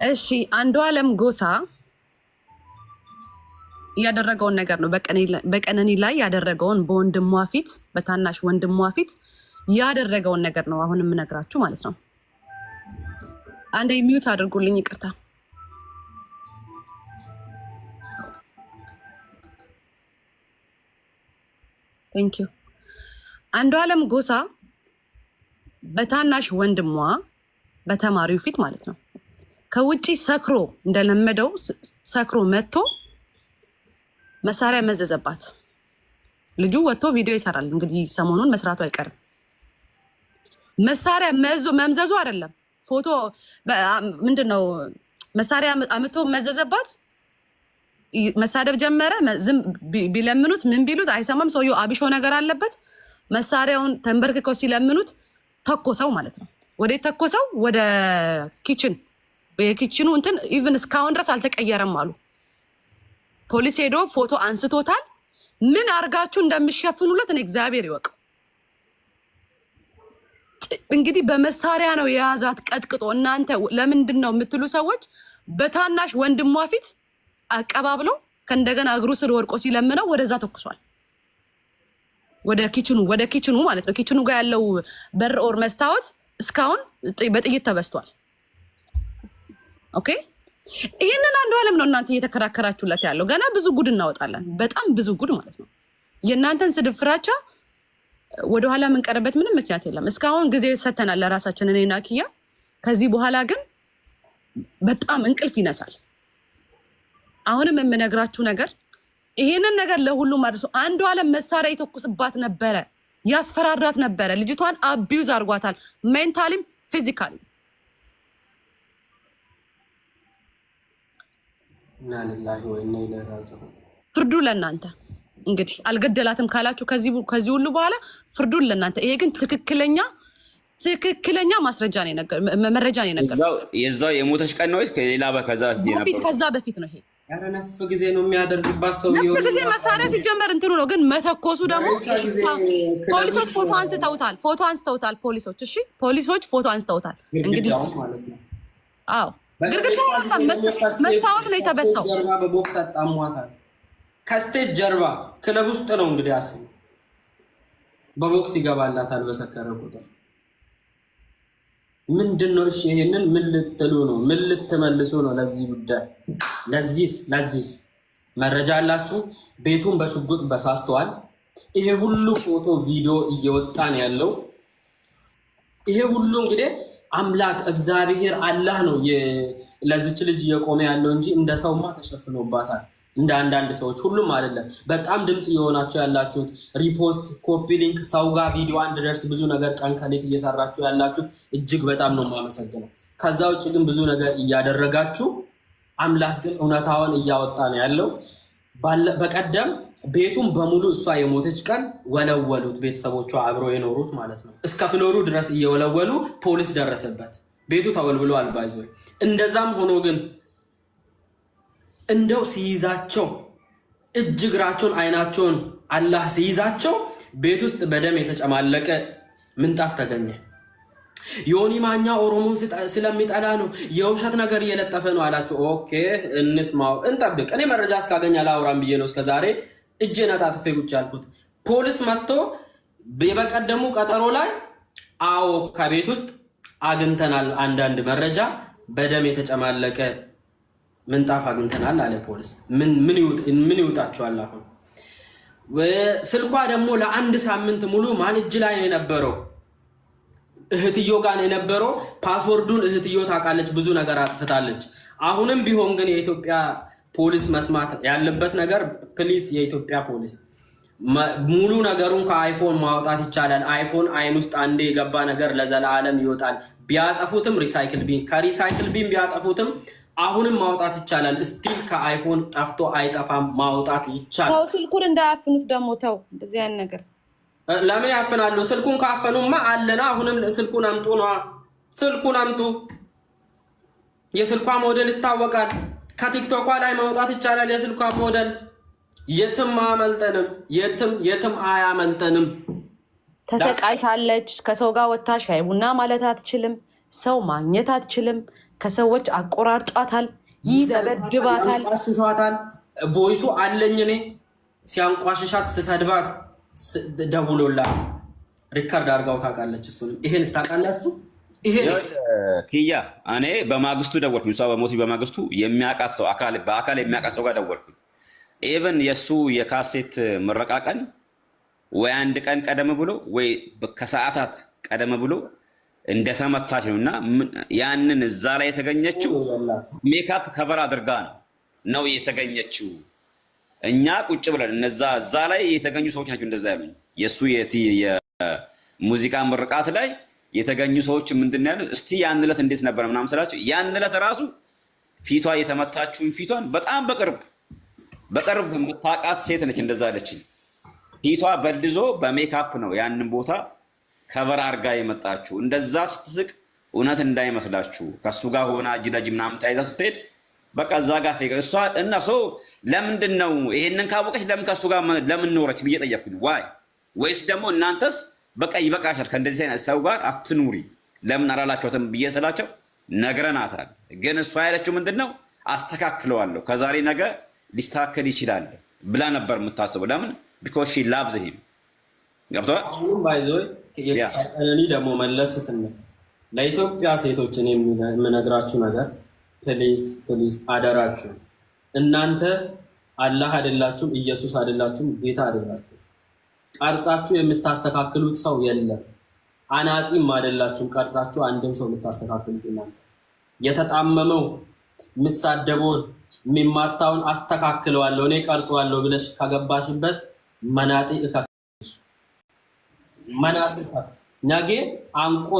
እሺ አንዱዓለም ጎሳ ያደረገውን ነገር ነው። በቀነኒ ላይ ያደረገውን በወንድሟ ፊት፣ በታናሽ ወንድሟ ፊት ያደረገውን ነገር ነው አሁን የምነግራችሁ ማለት ነው። አንዴ mute አድርጉልኝ፣ ይቅርታ። Thank you። አንዱዓለም ጎሳ በታናሽ ወንድሟ በተማሪው ፊት ማለት ነው ከውጪ ሰክሮ እንደለመደው ሰክሮ መጥቶ መሳሪያ መዘዘባት። ልጁ ወጥቶ ቪዲዮ ይሰራል። እንግዲህ ሰሞኑን መስራቱ አይቀርም። መሳሪያ መምዘዙ አይደለም፣ ፎቶ ምንድን ነው፣ መሳሪያ አምቶ መዘዘባት። መሳደብ ጀመረ። ዝም ቢለምኑት ምን ቢሉት አይሰማም። ሰውየው አብሾ ነገር አለበት። መሳሪያውን ተንበርክከው ሲለምኑት ተኮሰው ማለት ነው። ወደ ተኮሰው ወደ kitchen፣ የ kitchen ኑ እንትን even እስካሁን ድረስ አልተቀየረም አሉ። ፖሊስ ሄዶ ፎቶ አንስቶታል። ምን አርጋችሁ እንደምሸፍኑለት እኔ እግዚአብሔር ይወቅ። እንግዲህ በመሳሪያ ነው የያዛት ቀጥቅጦ። እናንተ ለምንድን ነው የምትሉ ሰዎች በታናሽ ወንድሟ ፊት አቀባብሎ ከእንደገና እግሩ ስር ወድቆ ሲለምነው ወደዛ ተኩሷል። ወደ kitchen ኑ፣ ወደ kitchen ኑ ማለት ነው። Kitchen ኑ ጋር ያለው በር or መስታወት እስካሁን በጥይት ተበስቷል። Okay፣ ይህንን አንዱዓለም ነው እናንተ እየተከራከራችሁለት ያለው። ገና ብዙ ጉድ እናወጣለን። በጣም ብዙ ጉድ ማለት ነው። የእናንተን ስድብ ፍራቻ ወደኋላ የምንቀርበት ምንም ምክንያት የለም። እስካሁን ጊዜ ሰተናል ለራሳችን እኔና ኪያ። ከዚህ በኋላ ግን በጣም እንቅልፍ ይነሳል። አሁንም የምነግራችሁ ነገር ይሄንን ነገር ለሁሉም አድርሶ አንዱዓለም መሳሪያ ይተኩስባት ነበረ፣ ያስፈራራት ነበረ። ልጅቷን abuse አድርጓታል፣ mentally ም physically። ፍርዱ ለእናንተ እንግዲህ። አልገደላትም ካላችሁ ከዚህ ሁሉ በኋላ ፍርዱን ለእናንተ። ይሄ ግን ትክክለኛ ትክክለኛ ማስረጃ ነው፣ መረጃ ነው የነገርኩት። የዛው የሞተች ቀን ነው ወይስ ከሌላ ከዛ በፊት? ከዛ በፊት ነው ይሄ። ኧረ ነፍ ጊዜ ነው የሚያደርግባት ሰው። ነፍ ጊዜ መሳሪያ ሲጀመር እንትኑ ነው፣ ግን መተኮሱ ደግሞ ፖሊሶች ፎቶ አንስተውታል። ፎቶ አንስተውታል ፖሊሶች። እሺ፣ ፖሊሶች ፎቶ አንስተውታል። እንግዲህ አዎ፣ ግድግዳው መስታወት ነው የተበሳው። ጀርባ በቦክስ አጣሟታል። ከ stage ጀርባ ክለብ ውስጥ ነው እንግዲህ አስቡ። በቦክስ ይገባላታል በሰከረ ቁጥር። ምንድን ነው? እሺ ይሄንን ምን ልትሉ ነው? ምን ልትመልሱ ነው? ለዚህ ጉዳይ ለዚህስ መረጃ አላችሁ? ቤቱን በሽጉጥ በሳስተዋል። ይሄ ሁሉ ፎቶ ቪዲዮ እየወጣ ነው ያለው። ይሄ ሁሉ እንግዲህ አምላክ እግዚአብሔር አላህ ነው ለዚች ልጅ እየቆመ ያለው እንጂ እንደ ሰውማ ተሸፍኖባታል። እንደ አንዳንድ ሰዎች፣ ሁሉም አይደለም። በጣም ድምፅ እየሆናችሁ ያላችሁት repost፣ copy link፣ ሰው ጋር ቪዲዮ እንዲደርስ ብዙ ነገር ቀን ከሌት እየሰራችሁ ያላችሁት እጅግ በጣም ነው የማመሰግነው። ከዛ ውጭ ግን ብዙ ነገር እያደረጋችሁ አምላክ ግን እውነታውን እያወጣ ነው ያለው። በቀደም ቤቱን በሙሉ እሷ የሞተች ቀን ወለወሉት፣ ቤተሰቦቿ አብረው የኖሩት ማለት ነው። እስከ floor ኡ ድረስ እየወለወሉ ፖሊስ ደረሰበት። ቤቱ ተወልብሎ አልባይዞ። እንደዛም ሆኖ ግን እንደው ሲይዛቸው እጅ እግራቸውን አይናቸውን አላህ ሲይዛቸው ቤት ውስጥ በደም የተጨማለቀ ምንጣፍ ተገኘ። ዮኒ ማኛ ኦሮሞን ስለሚጠላ ነው የውሸት ነገር እየለጠፈ ነው አላቸው። Okay፣ እንስማው፣ እንጠብቅ። እኔ መረጃ እስካገኝ አላወራም ብዬ ነው እስከዛሬ እጄን አጣጥፌ ቁጭ ያልኩት። ፖሊስ መጥቶ የበቀደሙ ቀጠሮ ላይ አዎ ከቤት ውስጥ አግኝተናል አንዳንድ መረጃ፣ በደም የተጨማለቀ ምንጣፍ አግኝተናል አለ ፖሊስ። ምን ይውጣቸዋል አሁን? ስልኳ ደግሞ ለአንድ ሳምንት ሙሉ ማን እጅ ላይ ነው የነበረው? እህትዮ ጋር ነው የነበረው። Password ኡን እህትዮ ታውቃለች፣ ብዙ ነገር አጥፍታለች። አሁንም ቢሆን ግን የኢትዮጵያ ፖሊስ መስማት ያለበት ነገር please፣ የኢትዮጵያ ፖሊስ ሙሉ ነገሩን ከ iPhone ማውጣት ይቻላል። iPhone አይን ውስጥ አንዴ የገባ ነገር ለዘላለም ይወጣል። ቢያጠፉትም recycle bin፣ ከ recycle bin ቢያጠፉትም አሁንም ማውጣት ይቻላል። Still ከ iPhone ጠፍቶ አይጠፋም፣ ማውጣት ይቻላል። ተው ስልኩን እንዳያፍኑት ደግሞ ተው፣ እንደዚህ አይነት ነገር ለምን ያፍናሉ? ስልኩን ካፈኑማ አለና አሁንም ስልኩን አምጡ ነዋ። ስልኩን አምጡ። የስልኳ ሞዴል ይታወቃል። ከቲክቶኳ ላይ ማውጣት ይቻላል። የስልኳ ሞዴል የትም አያመልጠንም። የትም የትም አያመልጠንም። ተሰቃይታለች። ከሰው ጋር ወጥታ ሻይ ቡና ማለት አትችልም። ሰው ማግኘት አትችልም። ከሰዎች አቆራርጧታል፣ ይደበድባታል፣ ያንቋሽሿታል። Voice ኡ አለኝ እኔ፣ ሲያንቋሽሻት ስሰድባት ደውሎላት record አድርጋው ታውቃለች። እሱንም ይሄንስ ታውቃላችሁ? ይሄንስ? ኪያ፣ እኔ በማግስቱ ደወልኩኝ። እሷ በሞተች በማግስቱ የሚያውቃት ሰው፣ በአካል የሚያውቃት ሰው ጋር ደወልኩኝ። Even የእሱ የካሴት ምረቃ ቀን ወይ አንድ ቀን ቀደም ብሎ ወይ ከሰዓታት ቀደም ብሎ እንደተመታች ነው እና ያንን እዛ ላይ የተገኘችው makeup cover አድርጋ ነው የተገኘችው። እኛ ቁጭ ብለን እነዛ እዛ ላይ የተገኙ ሰዎች ናቸው እንደዛ ያሉኝ። የእሱ የሙዚቃ ምርቃት ላይ የተገኙ ሰዎች ምንድን ነው ያሉት? እስቲ ያን ዕለት እንዴት ነበር ምናምን ስላቸው ያን ዕለት ራሱ ፊቷ የተመታችውን ፊቷን በጣም በቅርብ በቅርብ የምታውቃት ሴት ነች እንደዛ አለችኝ። ፊቷ በልዞ በሜካፕ ነው ያንን ቦታ cover አርጋ የመጣችው። እንደዛ ስትስቅ እውነት እንዳይመስላችሁ፣ ከእሱ ጋር ሆና እጅ ለእጅ ምናምን ተያይዛ ስትሄድ በቃ እዛ ጋር fake እሷ እና ሰው ለምንድን ነው ይሄንን ካወቀች ለምን ከእሱ ጋር ለምን ኖረች ብዬ ጠየቅኩኝ። Why? ወይስ ደግሞ እናንተስ በቃ ይበቃሻል፣ ከእንደዚህ አይነት ሰው ጋር አትኑሪ ለምን አላላቸውትም ብዬ ስላቸው ነግረናታል። ግን እሷ ያለችው ምንድን ነው፣ አስተካክለዋለሁ፣ ከዛሬ ነገ ሊስተካከል ይችላል ብላ ነበር የምታስበው። ለምን? Because she loves him። ገብቶሃል? አሁንም by the way የቀነኒ ደግሞ መለስ ስንል ለኢትዮጵያ ሴቶችን የምነግራችሁ ነገር፣ please please አደራችሁ፣ እናንተ አላህ አይደላችሁም፣ ኢየሱስ አይደላችሁም፣ ጌታ አይደላችሁም። ቀርጻችሁ የምታስተካክሉት ሰው የለም። አናጺም አይደላችሁም። ቀርጻችሁ አንድን ሰው የምታስተካክሉት እናንተ የተጣመመው፣ የሚሳደበውን፣ የሚማታውን አስተካክለዋለሁ፣ እኔ ቀርጸዋለሁ ብለሽ ከገባሽበት መናጢ እከክ፣ መናጢ እከክ ነገ አንቆ።